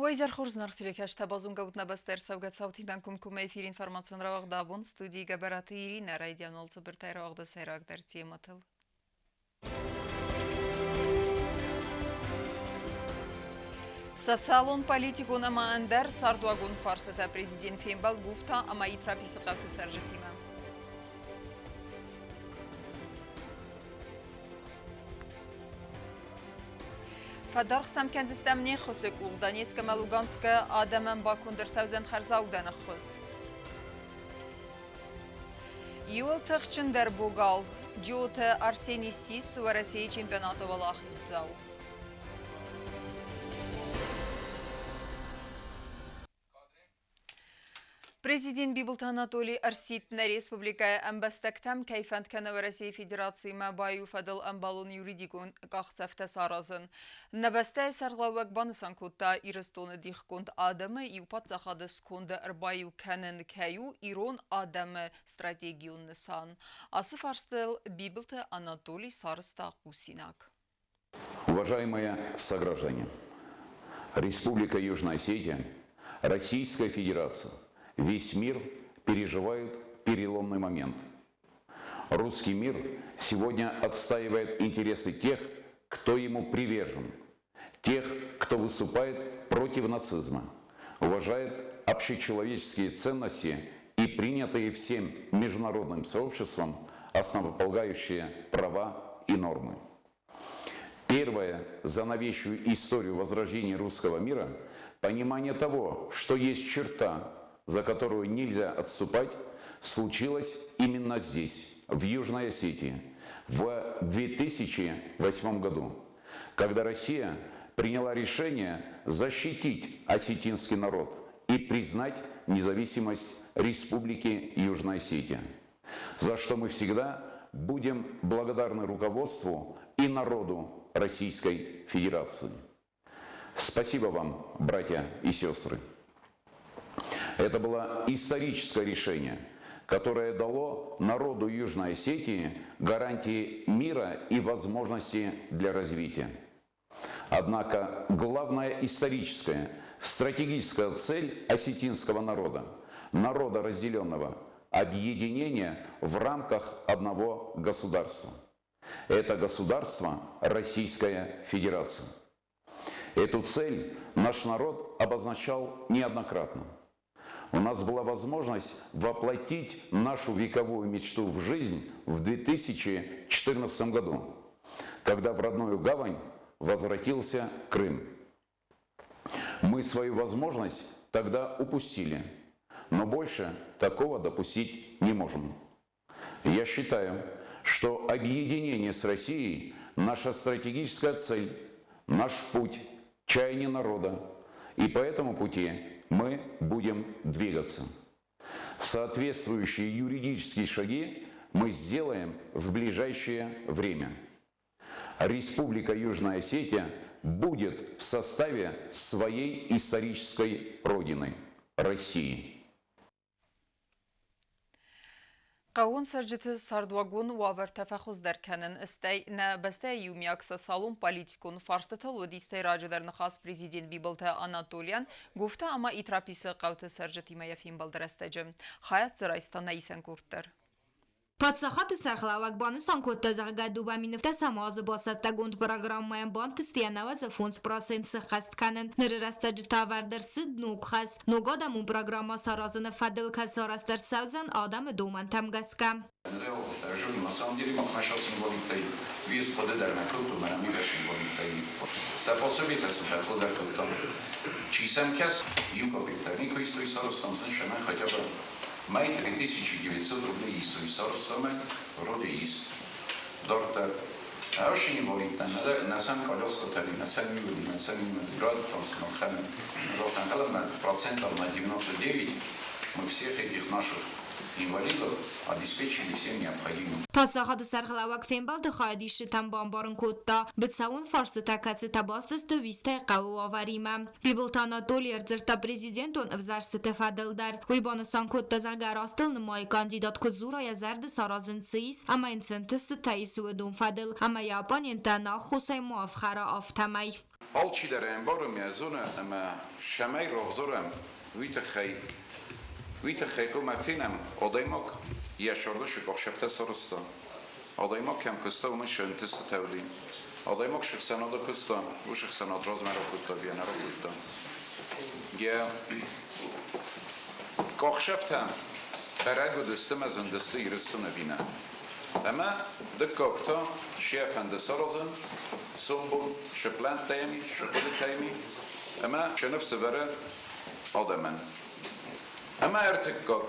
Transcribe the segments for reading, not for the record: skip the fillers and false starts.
Уӕ изӕр хорз, зынаргъ телекӕсджытӕ, базонгӕ ут нӕ бӕстӕ ӕрцӕугӕ цаутимӕ комкоммӕ эфир информацион рауагъд абон студийы Гӕбӕраты Иринӕ райдиан уал цыбыртӕй рауагъды сӕйрагдӕр темӕтыл. Социалон, политикон ӕмӕ ӕндӕр цардуагон фарстатӕ президент фембӕлд Гуфта ӕмӕ Итраписы хъӕуты цӕрджытимӕ. Фӕдаргъ сӕм кӕндзыстӕм не ххуысы къух. Донецк ӕмӕ Луганскы адӕмӕн баконд ӕрцӕудзӕн хӕрзаудӕн ӕххуыс. Иуыл тыхджындӕр богал Джиоты Арсений ссис Уӕрӕсейы чемпионаты уӕлахиздзау. Президент Бибылты Анатолий ӕрсидт нӕ республикӕйы ӕмбӕстӕгтӕм, кӕй фӕнд кӕны Уӕрӕсейы Федерациимӕ баиу фӕдыл ӕмбӕлон юридикон къахдзӕфтӕ саразын. Нӕ бӕстӕйы сӕргълӕууӕг банысан кодта, Ирыстоны дихгонд адӕмы иу паддзахады сконды ӕрбаиу кӕнын кӕй у ирон адӕмы стратегион нысан. Ацы фарстыл Бибылты Анатолий сарӕзта хъусинаг. Уважаемые сограждане, Республика Южная Осетия, Российская Федерация, весь мир переживают переломный момент. Русский мир сегодня отстаивает интересы тех, кто ему привержен, тех, кто выступает против нацизма, уважает общечеловеческие ценности и принятые всем международным сообществом основополагающие права и нормы. Первое за новейшую историю возрождения русского мира понимание того, что есть черта, за которую нельзя отступать, случилось именно здесь, в Южной Осетии, в 2008 году, когда Россия приняла решение защитить осетинский народ и признать независимость Республики Южная Осетия, за что мы всегда будем благодарны руководству и народу Российской Федерации. Спасибо вам, братья и сестры. Это было историческое решение, которое дало народу Южной Осетии гарантии мира и возможности для развития. Однако главная историческая, стратегическая цель осетинского народа, народа разделенного, объединение в рамках одного государства. Это государство Российская Федерация. Эту цель наш народ обозначал неоднократно. У нас была возможность воплотить нашу вековую мечту в жизнь в 2014 году, когда в родную гавань возвратился Крым. Мы свою возможность тогда упустили, но больше такого допустить не можем. Я считаю, что объединение с Россией – наша стратегическая цель, наш путь, чаяние народа. И по этому пути мы будем двигаться. Соответствующие юридические шаги мы сделаем в ближайшее время. Республика Южная Осетия будет в составе своей исторической родины – России. Хъӕууон цӕрджыты цардуагон уавӕртӕ фӕхуыздӕр кӕнын, стӕй нӕ бӕстӕйы иумиаг социалон-политикон фарстытыл уыдис сӕйраджыдӕр ныхас президент Бибылты Анатолийӕн Гуфта ӕмӕ Итраписы хъӕуты цӕрджытимӕ йӕ фембӕлды рӕстӕджы. Хайад дзы райста нӕ исӕн къорд дӕр. Паддзахады сӕргълӕууӕг банысан кодта, зӕгъгӕ, дыууӕ минуттӕ Самоазы бацӕттӕгонд программӕйӕн бантыст йӕ 95% сӕххӕст кӕнын. Ныры рӕстӕджы та ӕвӕрд ӕрцыд ног хӕс. Ног адӕмон программӕ саразыны фӕдыл кӕцы арӕзт ӕрцӕудзӕн адӕмы домӕнтӕм гӕсгӕ. На самом деле, махмӕ символиктӕй вес хъуыды дӕр нӕ кодтон, мӕнӕ бирӕ символиктӕй сӕ пособитӕ сын фӕфылдӕр кодтам. Чи сӕм кӕсы, иу копейк дӕр никуы истой сарӕзтам сын сӕмӕ хотя бы мӕй 3900 рублей истой сарӕзтам вроде есть. Дарддӕр Ӕфсинвалидтӕн нӕ сӕм коляскӕтӕ нӕ сӕм нӕ сӕм радтам сын процентов на 99 мы всех этих наших инвалидов обеспечили всем необходимым. Паддзахады сӕргълӕууӕг фембӕлды хайадисджытӕн бамбарын кодта, быцӕуон фарстытӕ, кӕцытӕ баст сты уистӕй хъӕуы уавӕримӕ. Бибылты Анатолий ӕрдзырдта президентон ӕвзӕрстыты фӕдыл дӕр. Уый банысан кодта, зӕгъгӕ, растыл нымайы кандидат куыд дзура йӕ зӕрды саразын цы ис ӕмӕ йын цы ӕнтыстытӕ ис, уыдон фӕдыл, ӕмӕ йӕ оппоненттӕ ӕнаххосӕй ма ӕфхӕра, афтӕмӕй. Алчидӕр ӕмбары мӕ зоны ӕмӕ цӕмӕй равзарӕм, уый тыххӕй уый тыххӕй хъуамӕ фенӕм, адӕймаг йӕ сӕрды цы къахсӕфтӕ сарӕзта. Адӕймаг кӕм куыста, уымӕн цы ӕнтыстытӕ уыди. Адӕймаг цы хсӕнады куыста, уыцы хсӕнад размӕ ракодта ӕви нӕ ракодта. Йӕ къахсӕфтӕ бӕрӕг уыдысты мӕ зындысты Ирыстон ӕви нӕ. Ӕмӕ дыккаг та се фӕнды саразын, сомбон цы плӕнттӕ йӕм ис, цы хъуыдытӕ йӕм и, ӕмӕ цы ныфс ӕвӕры адӕмӕн. Ӕмӕ ӕртыккаг,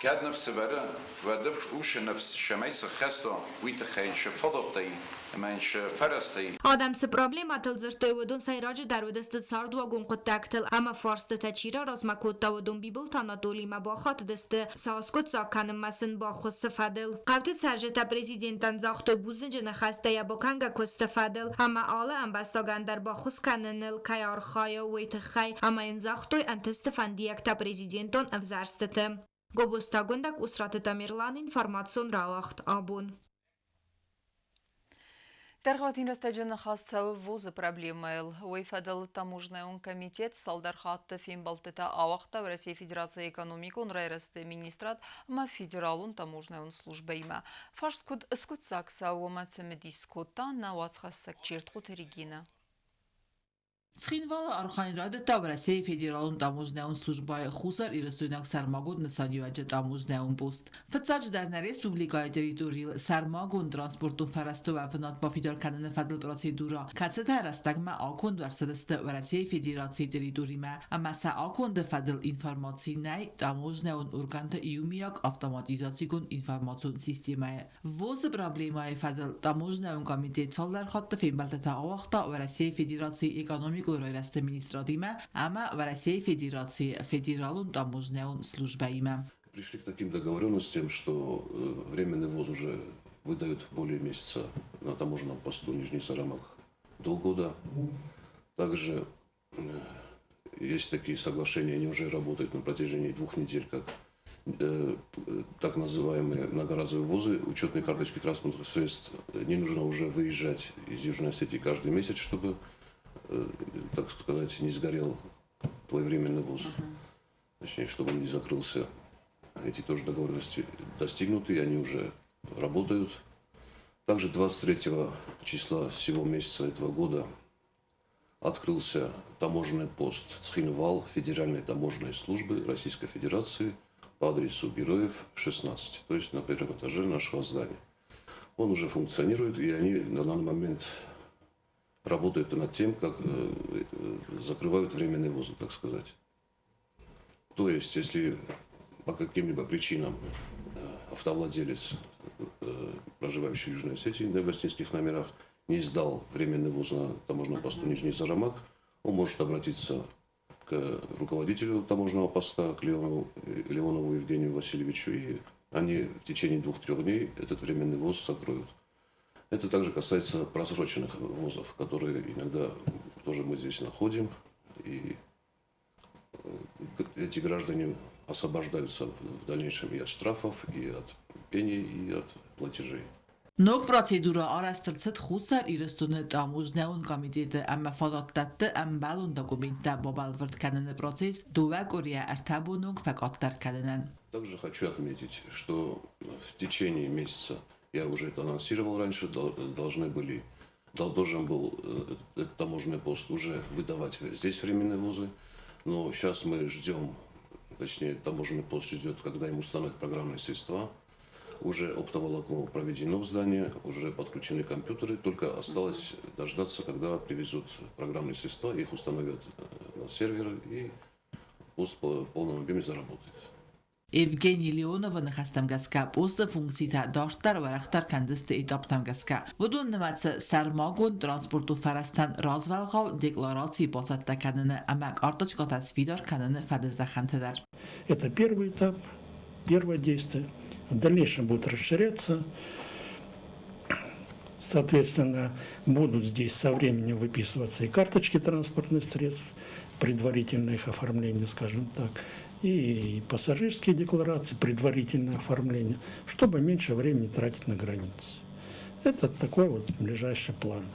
кӕд ныфс ӕвӕры, уӕд усы ныфс цӕмӕй сыххӕста, уый тыххӕй йын цы фадӕттӕ и ӕмӕ йын цы фӕрӕзтӕ и. Адӕм цы проблемӕтыл дзырдтой, уыдон сӕйраджыдӕр уыдысты цардуагон хъуыддӕгтыл ӕмӕ фарстытӕ чи раразмӕ кодта, уыдон Бибылты Анатолимӕ бахатыдысты сӕ аскъуыддзаг кӕнынмӕ сын баххуысы фӕдыл. Хъӕуты цӕрджытӕ президентӕн загътой бузныджы ныхӕстӕ йӕ бакӕнгӕ куысты фӕдыл ӕмӕ алы ӕмбӕстагӕн дӕр баххуыс кӕныныл кӕй архайы, уый тыххӕй ӕмӕ йын загътой ӕнтысты фӕндиӕгтӕ президентон ӕвзӕрстыты. Гобозтагуындӕг Усраты Тамерлан информацион рауагъд абон. Дӕргъвӕтин рӕстӕджы ныхас цӕуы ВОЗ-ы проблемӕйыл. Уый фӕдыл таможнӕйон комитет цалдӕр хатты фембӕлдтытӕ ауагъта Уӕрӕсейы Федерацийы экономикон райрӕзты министрад ӕмӕ федералон таможнӕйон службӕимӕ. Фарст куыд скъуыддзаг цӕуы, уымӕ цымыдис кодта нӕ уацхӕссӕг Чертхъоты Регинӕ. Цхинвалы архайын райдыдта Уӕрӕсейы Федералон таможнӕйон службӕйы хуссар-ирыстойнаг сӕрмагонд нысаниуӕджы таможнӕйон пост. Фыццаджыдӕр нӕ республикӕйы территорийыл сӕрмагонд транспортон фӕрӕзты уӕвынад бафидар кӕныны фӕдыл процедурӕ, кӕцытӕ рӕстӕгмӕ аконд ӕрцыдысты Уӕрӕсейы Федерацийы территоримӕ ӕмӕ сӕ аконды фӕдыл информаци нӕй таможнӕйон органты иумиаг автоматизацигонд информацион системӕйы. ВОЗ-ы проблемӕйы фӕдыл таможнӕйон комитет цалдӕр хатты фембӕлдтытӕ ауагъта Уӕрӕсейы Федерацийы экономикон райрӕзты министрадимӕ ӕмӕ Уӕрӕсейы Федерацийы федералон таможнӕйон службӕимӕ. Пришли к таким договоренностям, что временный ввоз уже выдают более месяца на таможенном посту Нижний Сарамак до года. Также есть такие соглашения, они уже работают на протяжении 2 недель, как так называемые многоразовые ввозы, учетные карточки транспортных средств. Не нужно уже выезжать из Южной Осетии каждый месяц, чтобы, так сказать, не сгорел твой временный ввоз. Точнее, чтобы он не закрылся. Эти тоже договоренности достигнуты, и они уже работают. Также 23 числа сего месяца этого года открылся таможенный пост Цхинвал Федеральной таможенной службы Российской Федерации по адресу Героев, 16, то есть на первом этаже нашего здания. Он уже функционирует, и они на данный момент работают над тем, как закрывают временные ввозы, так сказать. То есть, если по каким-либо причинам автовладелец, проживающий в Южной Осетии на гостинских номерах, не сдал временный ввоз на таможенном посту Нижний Сарамак, он может обратиться к руководителю таможенного поста, к Леонову Евгению Васильевичу, и они в течение 2-3 дней этот временный ввоз закроют. Это также касается просроченных ввозов, которые иногда тоже мы здесь находим. И эти граждане освобождаются в дальнейшем и от штрафов, и от пений, и от платежей. Ног процедурӕ арӕзт ӕрцыд Хуссар Ирыстоны таможнӕйон комитеты ӕмӕ фадат дӕтты ӕмбӕлон документтӕ бабӕлвырд кӕныны процесс 2 къуырийӕ 3 боны онг фӕкъаддӕр кӕнынӕн. Также хочу отметить, что в течение месяца, я уже это анонсировал раньше, должны были, должен был этот таможенный пост уже выдавать здесь временные ввозы, но сейчас мы ждем, точнее, таможенный пост ждет, когда им установят программные средства. Уже оптоволокно проведено в здание, уже подключены компьютеры, только осталось дождаться, когда привезут программные средства, их установят на серверы, и пост в полном объеме заработает. Евгений Леоновы ныхӕстӕм гӕсгӕ посты функцитӕ дарддӕр уӕрӕхдӕр кӕндзысты этаптӕм гӕсгӕ. Уыдон нымӕцы сӕрмагонд транспортон фӕрӕзтӕн развӕлгъау деклараци бацӕттӕ кӕныны ӕмӕ карточкӕтӕ сфидар кӕныны фӕдыздӕхӕнты дӕр. Это первый этап, первое действие. В дальнейшем будет расширяться. Соответственно, будут здесь со временем выписываться и карточки транспортных средств, предварительное их оформление, скажем так, и пассажирские декларации, предварительное оформление, чтобы меньше времени тратить на границе. Это такой вот ближайший план.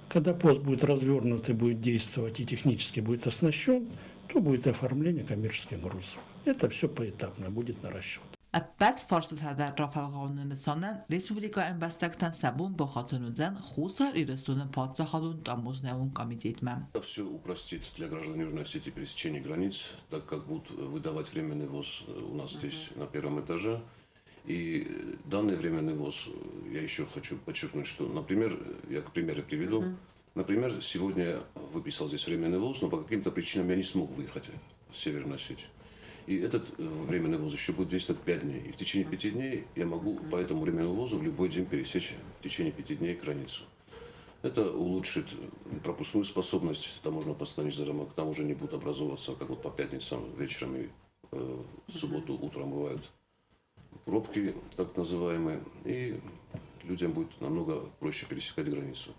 Когда пост будет развернут и будет действовать, и технически будет оснащен, то будет оформление коммерческих грузов. Это все поэтапно будет наращиваться. Ӕппӕт фарстытӕ дӕр рафӕлгъауыны нысанӕн республикӕйы ӕмбӕстӕгтӕн сӕ бон бахатын уыдзӕн Хуссар Ирыстоны паддзахадон таможнӕйон комитетмӕ. Это все упростит для граждан Южной Осетии пересечение границ, так как будут выдавать временный ввоз у нас здесь на первом этаже. И данный временный ввоз, я еще хочу подчеркнуть, что, например, я к примеру приведу. Например, сегодня я выписал здесь временный ввоз, но по каким-то причинам я не смог выехать в Северную Осетию. И этот временный ввоз еще будет действовать 5 дней. И в течение 5 дней я могу по этому временному ввозу в любой день пересечь в течение 5 дней границу. Это улучшит пропускную способность таможенного поста Нижний Сарамак. Там уже не будут образовываться, как вот по пятницам вечером и в субботу утром бывают пробки, так называемые, и людям будет намного проще пересекать границу.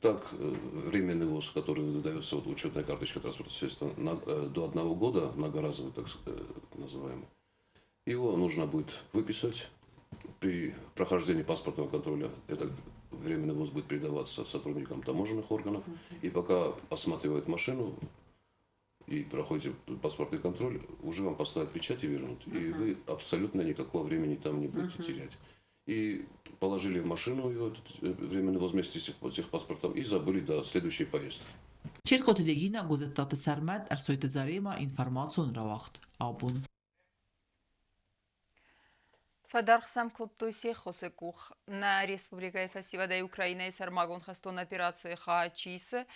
Так, временный ввоз, который выдается, вот учетная карточка транспортного средства до 1 года, многоразовый, так называемый, его нужно будет выписать. При прохождении паспортного контроля этот временный ввоз будет передаваться сотрудникам таможенных органов. И пока осматривают машину и проходите паспортный контроль, уже вам поставят печать и вернут. И вы абсолютно никакого времени там не будете терять. И положили в машину его, этот временный ввоз вместе с техпаспортом, и забыли до следующей поездки. Чертхъоты Регина, Гуыззаты Сӕрмӕт, Ӕрсойты Заремӕ, информацион рауагъд «Абон». Фӕдаргъ сӕм кодтой се ххуысы къух. Нӕ республикӕйы фӕсивӕдӕй Украинӕйы сӕрмагонд хӕстон операцийы хайад чи исы,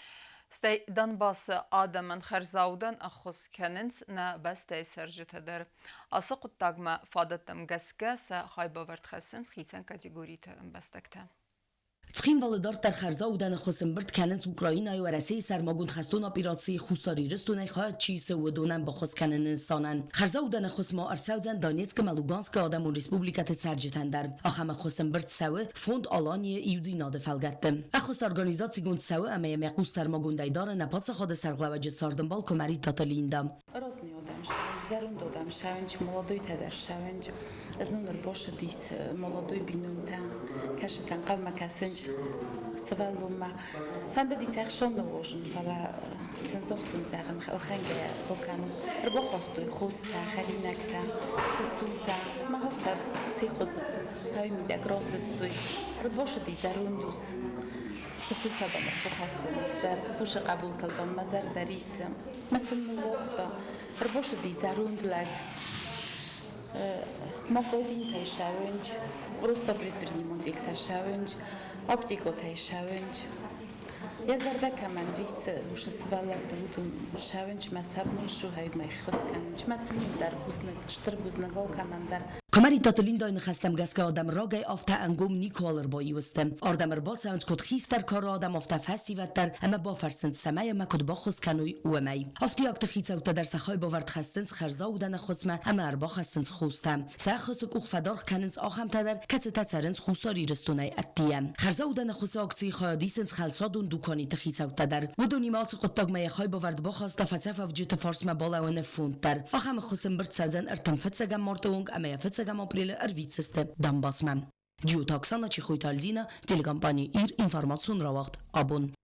стӕй Донбассы адӕмӕн хӕрзаудӕн ӕххуыс кӕнынц нӕ бӕстӕйы цӕрджытӕ дӕр. Ацы хъуыддагмӕ фадӕттӕм гӕсгӕ сӕ хайбавӕрд хӕссынц хицӕн категориты ӕмбӕстӕгтӕ. Цхинвалы дарддӕр хӕрзаудӕн ӕххуыс ӕмбырд кӕнынц Украинӕйы Уӕрӕсейы сӕрмагонд хӕстон операцийы Хуссар Ирыстонӕй хайад чи исы, уыдонӕн баххуыс кӕныны нысанӕн. Хӕрзаудӕн ӕххуыс ма ӕрцӕудзӕн Донецкы ӕмӕ Луганскы адӕмон республикӕты цӕрджытӕн дӕр. Ахӕм ӕххуыс ӕмбырд цӕуы фонд Аланийы иудзинады фӕлгӕтты. Ӕххуыс организацигонд цӕуы ӕмӕ йӕм йӕ хъус сӕрмагондӕй дары нӕ паддзахады сӕргълӕууӕджы цардӕмбал Куымӕридтаты Линда. Разный адӕм ссӕуынц, зӕронд адӕм ссӕуынц, молодойтӕ дӕр ссӕуынц. Знон ӕрбацыдис молодой бинонтӕ, кӕсыт ӕнхъӕлмӕ кӕсынц сывӕллонмӕ. Фӕндыдис ӕхсон ныуазын, фӕлӕ сын загътон, зӕгъын, ӕлхӕнгӕйӕ бакӕнын. Ӕрбахастой хостӕ, хӕринӕгтӕ, пысултӕ. Мах афтӕ се ххуыс мидӕг равдыстой. Ӕрбацыди зӕронд ус. Пысултӕ дам ӕрбахӕссон ӕз дӕр, хъусы хъӕбултыл дам мӕ зӕрдӕ риссы. Мӕ сын ныууагъта. Ӕрбацыди зӕронд лӕг. Магазинтӕй ссӕуынц, просто предпринимательтӕ ссӕуынц, аптекӕтӕй ссӕуынц. Йӕ зӕрдӕ кӕмӕн риссы, уыцы сывӕллӕтты уыдон ссӕуынц мӕ сӕ бон сухӕй мӕ ххуыс кӕнынц. Мӕ сын дӕр бузныг, стыр бузныг алкӕмӕн дӕр. Куымӕридтаты Линдайы ныхӕстӕм гӕсгӕ адӕм рагӕй афтӕ ӕнгом никуал ӕрбаиу сты. Ардӕм ӕрбацӕуынц куыд хистӕр кары адӕм, афтӕ фӕсивӕд дӕр ӕмӕ бафӕрсынц, цӕмӕй ӕмӕ куыд баххуыс кӕной, уымӕй. Афтиӕгты хицӕуттӕ дӕр сӕ хайбавӕрд хӕссынц хӕрзаудӕн ӕххуысмӕ ӕмӕ ӕрбахӕссынц хостӕ. Сӕ ӕххуысы къух фӕдаргъ кӕнынц ахӕмтӕ дӕр, кӕцытӕ цӕрынц Хуссар Ирыстонӕй ӕддейӕ. Хӕрзаудӕн ӕххуысы акцийы хайад исынц хӕлцадон дуканиты хицӕуттӕ дӕр. Уыдонимӕ ацы хъуыддагмӕ йӕ хайбавӕрд бахаста фӕцӕф-ӕвджыты фарсмӕ балӕууыны фонд дӕр. Ахӕм ӕххуыс ӕмбырд цӕудзӕн 35 марты онг ӕмӕ йӕ 1 апрелы ӕрвитдзысты Донбассмӕ. Джиоты Оксана, Чехойты Альдина, телекомпани «Ир», информацион рауагъд «Абон».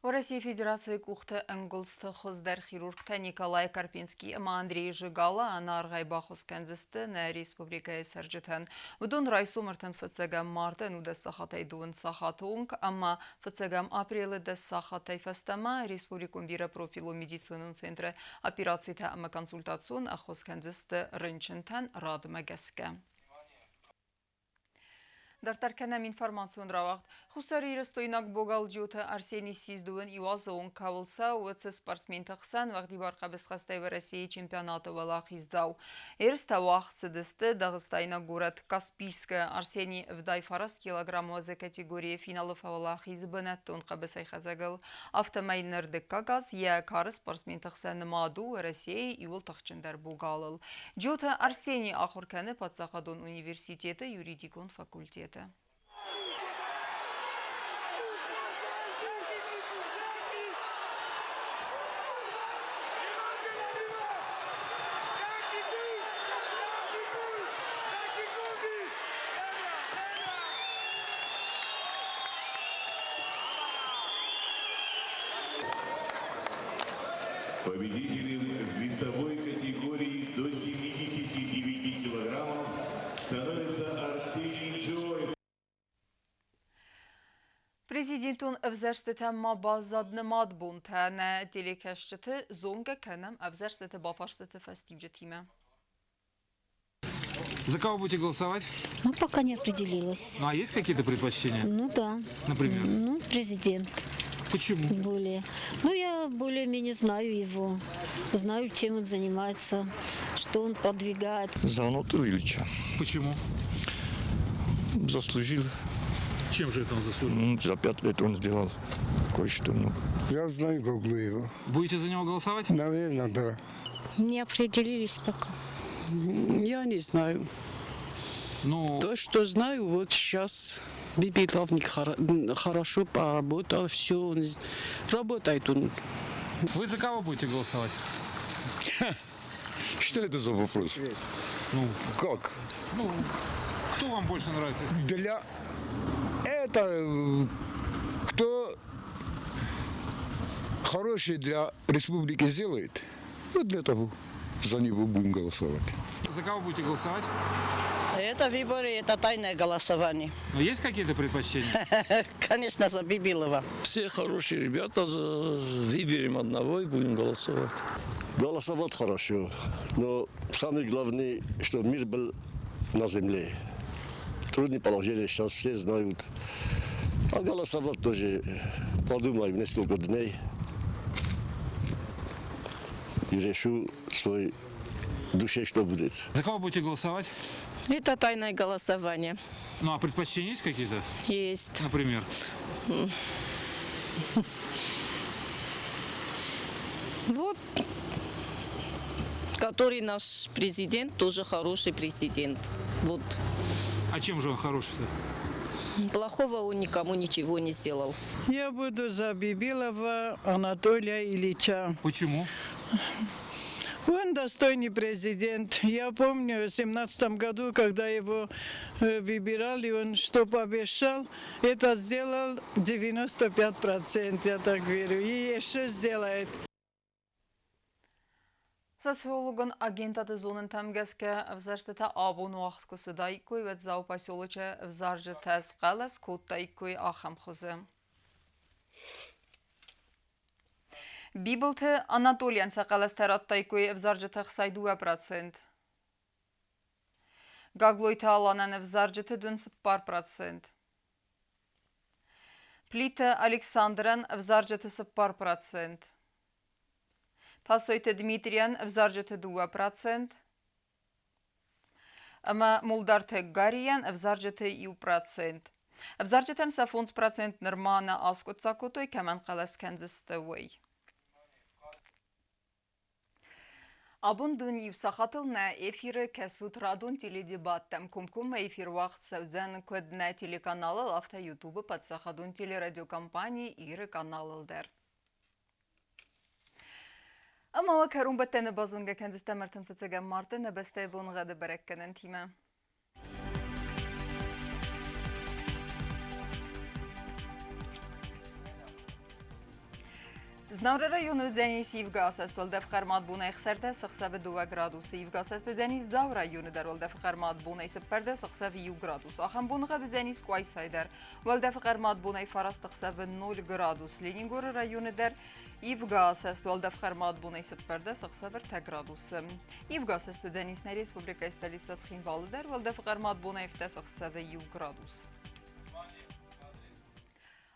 Уӕрӕсейы Федерацийы къухты ӕнгуылдзты хуыздӕр хирургтӕ Николай Карпинский ӕмӕ Андрей Жигала ӕнӕаргъӕй баххуыс кӕндзысты нӕ республикӕйы цӕрджытӕн. Уыдон райсом 35 марты 11 сахатӕй 2 сахаты онг ӕмӕ 1 апрелы 10 сахатӕй фӕстӕмӕ республикон бирӕпрофилон медицинон центры операцитӕ ӕмӕ консультацион ӕххуыс кӕндзысты рынчынтӕн радмӕ гӕсгӕ. Дарддӕр кӕнӕм информацион рауагъд. Хуссарирыстойнаг богал Джиоты Арсений ссис дыууын иу азы онг кӕуыл цӕуы, уыцы спортсменты хсӕн уӕгъдибар хъӕбысхӕстӕй Уӕрӕсейы чемпионаты уӕлахиздзау. Ерыстӕ уагъд цыдысты дагъыстайнаг горӕт Каспийскы. Арсений 79 килограмм уӕзы категорийы финалы фӕуӕлахиз бынӕттон хъӕбысӕйхӕцӕгыл. Афтӕмӕй ныр дыккаг аз йӕ кары спортсменты хсӕн нымад у Уӕрӕсейы иууыл тыхджындӕр богалыл. Джиоты Арсений ахуыр кӕны паддзахадон университеты юридикон факультеты. Победителем в весовой категории до 79 килограммов становится Арсений Джиоев. Президентон ӕвзӕрстытӕм ма баззад нымад бонтӕ. Нӕ телекӕсджыты зонгӕ кӕнӕм ӕвзӕрстыты бафарстыты фӕстиуджытимӕ. За кого будете голосовать? Ну, пока не определилась. Ну, а есть какие-то предпочтения? Ну, да. Например? Ну, президент. Почему? Более. Ну, я более-менее знаю его. Знаю, чем он занимается, что он продвигает. За Анатолия Ильича. Почему? Заслужил. Чем же это он заслужил? За 5 лет он сделал кое-что много. Я знаю Гаглоева. Будете за него голосовать? Наверное, да. Не определились пока. Я не знаю. Ну... То, что знаю, вот сейчас Бибилов хорошо поработал, все, он работает он. Вы за кого будете голосовать? Что это за вопрос? Ну, как? Ну, кто вам больше нравится? Для это кто хороший для республики сделает, вот для того за него будем голосовать. За кого будете голосовать? Это выборы, это тайное голосование. Ну, есть какие-то предпочтения? Конечно, за Бибилова. Все хорошие ребята, выберем одного и будем голосовать. Голосовать хорошо, но самое главное, чтобы мир был на земле. Трудное положение сейчас все знают. А голосовать тоже подумаем несколько дней и решу свой душе, что будет. За кого будете голосовать? Это тайное голосование. Ну, а предпочтения есть какие-то? Есть. Например? Вот, который наш президент, тоже хороший президент. Вот. А чем же он хороший-то? Плохого он никому ничего не сделал. Я буду за Бибилова Анатолия Ильича. Почему? Он достойный президент. Я помню, в 17-м году, когда его выбирали, он что пообещал, это сделал 95%, я так верю. И еще сделает. Социологон агентады зонӕнтӕм гӕсгӕ ӕвзӕрстытӕ абон уагъд куы цыдаиккой, уӕд Дзауы поселочы ӕвзарджытӕ схъӕлӕс кодтаиккой ахӕм хуызы. Бибылты Анатолийӕн сӕ хъӕлӕстӕ радтаиккой ӕвзарджыты 62%. Гаглойты Аланӕн ӕвзарджыты 74%. Плиты Александрӕн ӕвзарджыты 4%. Тасойты Дмитрийӕн ӕвзарджыты 2% ӕмӕ Мулдарты Гарийӕн ӕвзарджыты 1%. Ӕвзарджытӕм сӕ 5% нырма нӕ аскъуыддзаг кодтой, кӕмӕн хъӕлӕс кӕндзысты, уый. Абон дун иу сахатыл нӕ эфиры кӕсут радон теледебаттӕм. Комкоммӕ эфир уагъд цӕудзӕн куыд нӕ телеканалыл, афтӕ Ютубы паддзахадон телерадиокомпани Иры каналыл дӕр. Ӕмӕ уӕ кӕронбӕттӕны базонгӕ кӕндзыстӕм 31-ӕм марты нӕ бӕстӕйы боныгъӕды бӕрӕггӕнӕнтимӕ. Знауыры районы уыдзӕнис ивгӕ асӕст, уӕлдӕф хъӕрмад бонӕй 16, ӕхсӕвы 2 градусы. Ивгӕ асӕст уыдзӕнис Дзауы районы дӕр, уӕлдӕфы хъӕрмад бонӕй 14, ӕхсӕвы 1 градус. Ахӕм боныгъӕд уыдзӕнис Къуайсайы дӕр. Уӕлдӕфы хъӕрмад бонӕй 9, ӕхсӕвы 0 градус. Ленингоры районы дӕр ивгӕ асӕст, уӕлдӕф хъӕрмад бонӕй 14, ӕхсӕвы 3 градусы. Ивгӕ асӕст уыдзӕнис нӕ республикӕйы столицӕ Цхинвалы дӕр, уӕлдӕфы хъӕрмад бонӕй 7, ӕхсӕвы 1 градус.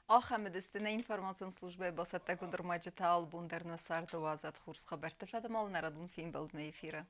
Ахӕм уыдысты нӕ информацион службӕйы бацӕттӕгонд ӕрмӕджытӕ. Алыбон дӕр нӕ царды уадзӕд хорз хабӕртты фӕдыл нӕ радон фембӕлдмӕ эфиры.